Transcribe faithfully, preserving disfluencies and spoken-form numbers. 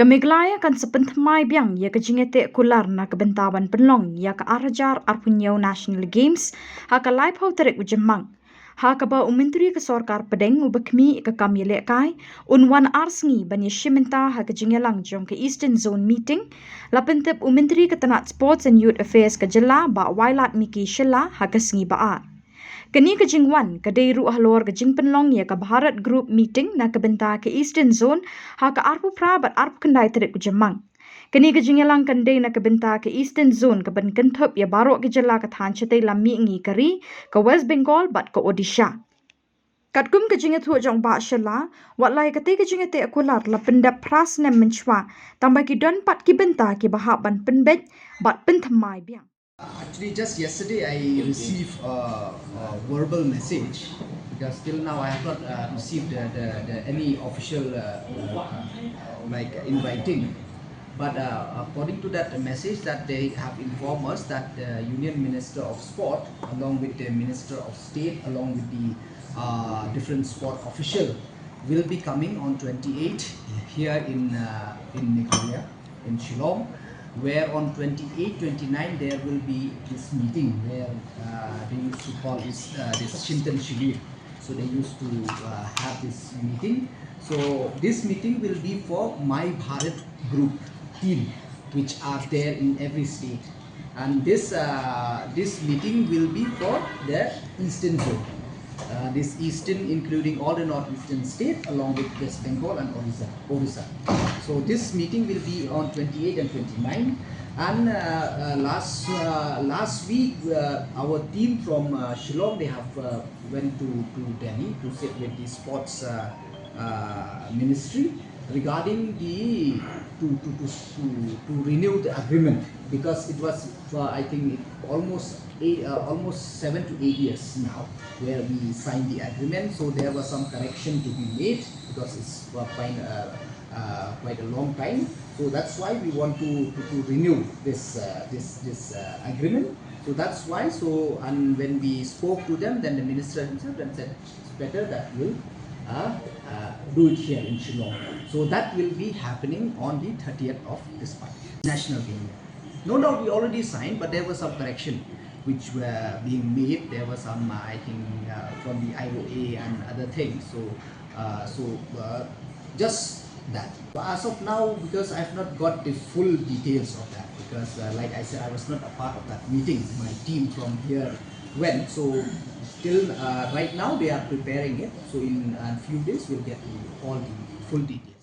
Ka Meghalaya kan sa pynthymmai biang ïa ka jingïateh kular na ka bynta ban pynlong ïa ka ar hajar arphew hynñiew National Games ha ka laiphew tarik u Jymmang, ha kaba u Myntri ka Sorkar Pdeng uba khmih ïa ka kam ïalehkai un wan ar sngi ban ïashim bynta ha ka jingïalang jong ka Eastern Zone Meeting, la pyntip u Myntri ka tnat Sports and Youth Affairs ka jylla, Bah Wailadmiki Shylla, ha ka sngi ba ar. Kane ka jingwan ka dei ruh halor ka jingpynlong ïa ka Bharat Group Meeting na ka bynta ka Eastern Zone ha ka arphew phra bad arphew khyndai tarik u Jymmang. Kane ka jingïalang kan dei na ka bynta ka Eastern Zone kaban kynthup ïa baroh ki jylla ka thaiñ shatei lam mihngi ka ri, ka West Bengal bad ka Odisha. Katkum ka jingïathuh jong Bah Shylla, wat la ïa katei ka jingïateh kular la pyndep phra snem mynshuwa, tangba ki don pat ki bynta kiba hap ban pynbeit bad pynthymmai biang. Actually, just yesterday I received a, a verbal message, because till now I have not uh, received the, the, the any official uh, uh, like in writing. But uh, according to that message, that they have informed us that the Union Minister of Sport, along with the Minister of State, along with the uh, different sport official, will be coming on twenty-eight here in uh, in Meghalaya, in Shillong, where on twenty-eight, twenty-nine there will be this meeting where uh, they used to call this uh, this Chintan Shivir. So they used to uh, have this meeting. So this meeting will be for My Bharat Group team, which are there in every state. And this uh, this meeting will be for the Eastern Zone. Uh, this Eastern, including all the northeastern state, along with West Bengal and Orissa. Orissa. So this meeting will be on twenty-eight and twenty-nine. And uh, uh, last uh, last week, uh, our team from uh, Shillong, they have uh, went to, to Delhi to sit with the sports uh, uh, ministry regarding the to, to, to, to, to renew the agreement, because it was uh, I think almost eight, uh, almost seven to eight years now where we signed the agreement. So there was some correction to be made because it's uh, quite, uh, uh, quite a long time. So that's why we want to, to, to renew this uh, this this uh, agreement. So that's why. So and when we spoke to them, then the minister himself then said it's better that we'll uh, uh, do it here in Shillong. So that will be happening on the thirtieth of this month. National Game. No doubt we already signed, but there was some correction which were being made. There was some, uh, I think, uh, from the I O A and other things. So, uh, so uh, just that. But as of now, because I've not got the full details of that, because uh, like I said, I was not a part of that meeting. My team from here went. So till uh, right now, they are preparing it. So in a few days, we'll get the, all the full details.